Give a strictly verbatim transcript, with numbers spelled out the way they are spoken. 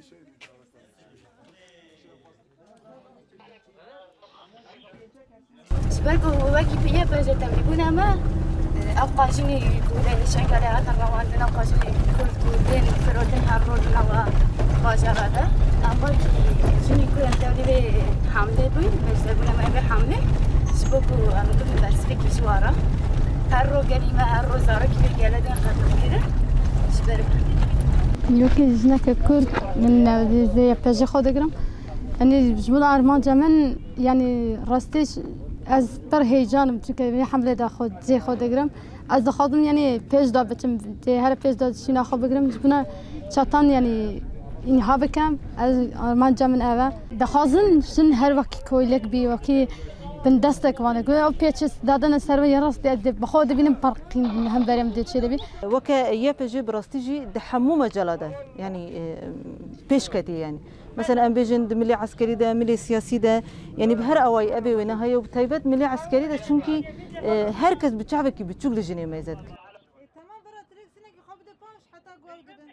Ji ber ku wekî pê ye pê jê tevlîbûna me, ew qajinî ku lê li Şengalê hatin rewandin, ew qajinî Kurd ku tên firotin her roj nava bajara de. Em wekî jinî ku em tevlî vê hamlê bûyn, beşdarbûna me vê hamlê, ji bo ku em bibin bersifikî ji wa re. Her ro genî me, her ro zarokî vê gele bên qetilkirin. Ji ber Wekî jineke Kurd, min newdî zê pê jê xwe digirim. Yanî ji bo armanca min, yanî rastî ş-, ez pir heyecan im, çunke vê hemlê de xwe cihê xwe digirim. Ez dixwazim, yanî pêş de biçim, dê here pêş de şîna xwe bigirim. Ji bona çatan, yanî înha bikim, ez armanca min ev e. Dixwazin jin her wekî koyilek bî, wekî bindestek wane. Ku ew pêçe dadine ser we ya rastî, ez dê bi xwe dibînim parqîn hemberê min dê çêdibî. Weke Y P J bi rastî jî di hemû mecala de, yanî, e, pêş ketiye, yanî. Mesela em bêjin di milê eskerî de, milê siyasî de, yanî bi her awayî ebê wêne heye û bi taybet milê eskerî de, çunkî, e, her kes bi çavekî biçûk li jinê mêze dike. E, tamam, bira, tirêk sinekî xwe bide paş, heta guew dibin.